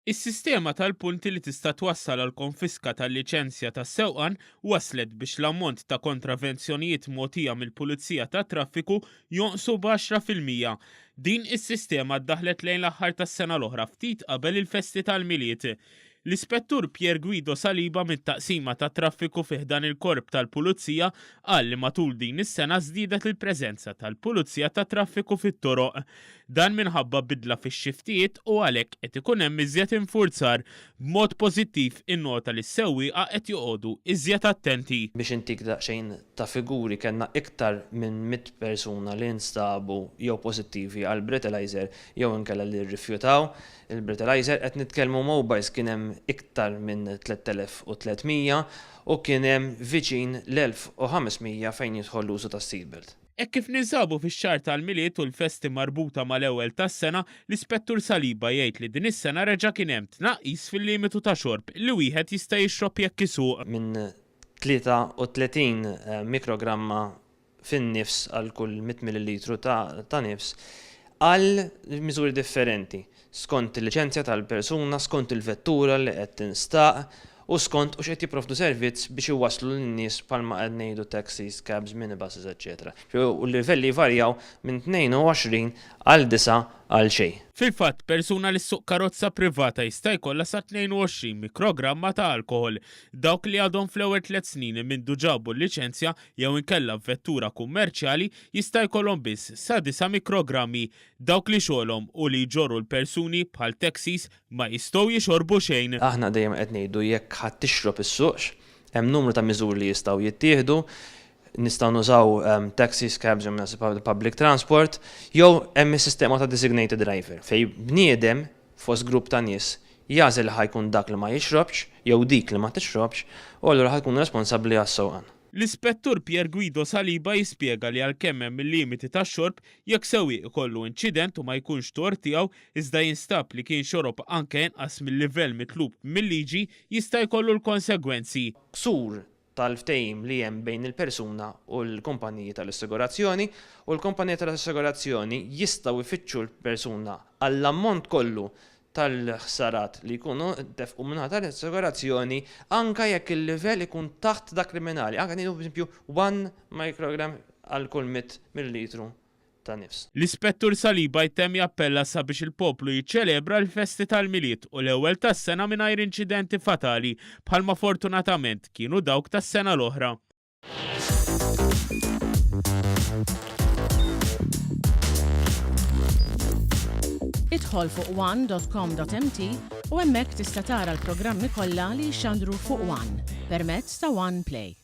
Is-sistema tal-punti li tista' twassal għall-konfiska tal-liċenzja tas-sewqan wasslet biex l-ammont ta' kontravenzjonijiet mogħtija mill-Pulizija tat-Traffiku jonqsu b'10%. Din is-sistema ddaħħlet lejn l-aħħar tas-sena l-oħra ftit qabel il-festi tal-Milied. L-Ispettur Pier Guido Saliba mit-Taqsima tat-Traffiku fi ħdan il-Korp tal-Pulizija qal li matul din is-sena żdiedet il-preżenza tal-Pulizija tat-Traffiku fit-toroq. Dan minħabba bidla fix-xiftijiet u għalhekk qed ikun hemm iżjed infurzar. B'mod pożittiv innota li s-sewwieqa qed joqogħdu iżjed attenti. Biex intik daqsxejn ta' figuri kellna iktar minn 100 persuna li nstabu jew pożittivi għall-breathalyzer jew inkella li rrifjutaw Il-breathalyzer, qed nitkellmu mobiles kien hemm iktar minn 3,300 u kien hemm viċin l-1,500 fejn jidħol l-użu tas-seatbelt. Hekk kif ninsabu fix-xahar tal-Milied u l-festi marbuta mal-ewwel tas-sena, l-Ispettur Saliba jgħid li din is-sena reġa' kien hemm tnaqqis fil-limitu ta' xorb li wieħed jista' jixrob jekk isuq. Minn 33 mikrogramma fin-nifs għal kull 100 millilitru ta' nifs għal miżuri differenti skont il-liċenzja tal-persuna, skont il-vettura li qed tinstaq u skont hux qed jipprovdu servizz biex iwasslu lin-nies bħalma qed ngħidu taxis, cabs, minibuses, eċċetera. U l-livelli jvarjaw minn 22 għal 9 għal xejn. Fil-fatt, persuna li ssuq karozza privata jista' jkollha sa 22 mikrogramma ta' alkoħol. Dawk li għadhom fl-ewwel tliet snin mindu ġabu l-liċenzja jew inkella f'vettura kummerċjali jista' jkollhom biss sa disa' mikrogrammi. Dawk li xogħolhom hu li jġorru l-persuni, bħal taxis, ma jistgħu jixorbu xejn. Aħna dejjem qed ngħidu jekk ħa tixrob issuqx, hemm numru ta' miżuri li jistgħu jittieħdu, nistgħu nużaw taxis, cabs jew mezzi public transport, jew hemm is-sistema ta' designated driver fejn bniedem fost grupp ta' nies jagħżel li ħa jkun dak li ma jixrobx jew dik li ma tixrobx u allura ħa tkun responsabbli għas-sewqan. L-Ispettur Pier Guido Saliba jispjega li għalkemm hemm il-limiti tax-xorb, jekk sewwieq ikollu inċident u ma jkunx tort tiegħu iżda jinstab li kien xorob anke inqas mil-livell mitlub mil-liġi, jista' jkollu l-konsegwenzi. Ksur tal-ftehim li hemm bejn il-persuna u l-kumpaniji tal-assigurazzjoni, u l-kumpaniji tal-assigurazzjoni jistgħu jfittxu l-persuna għall-ammont kollu tal-ħsarat li jkunu ntefqu min-naħa tal-assigurazzjoni anke jekk il-livell ikun taħt dak kriminali, anke ngħidu pereżempju 1 microgram għal kull 100 millilitru ta' nifs. L-Ispettur Saliba jtemm jappella sabiex il-poplu jiċċelebra l-festi tal-Milied u l-ewwel tas-sena mingħajr inċidenti fatali bħalma fortunatament kienu dawk tas-sena l-oħra. Idħol fuq one.com.mt u hemmhekk tista' tara l-programmi kollha li jixxandru fuq One permezz ta' One Play.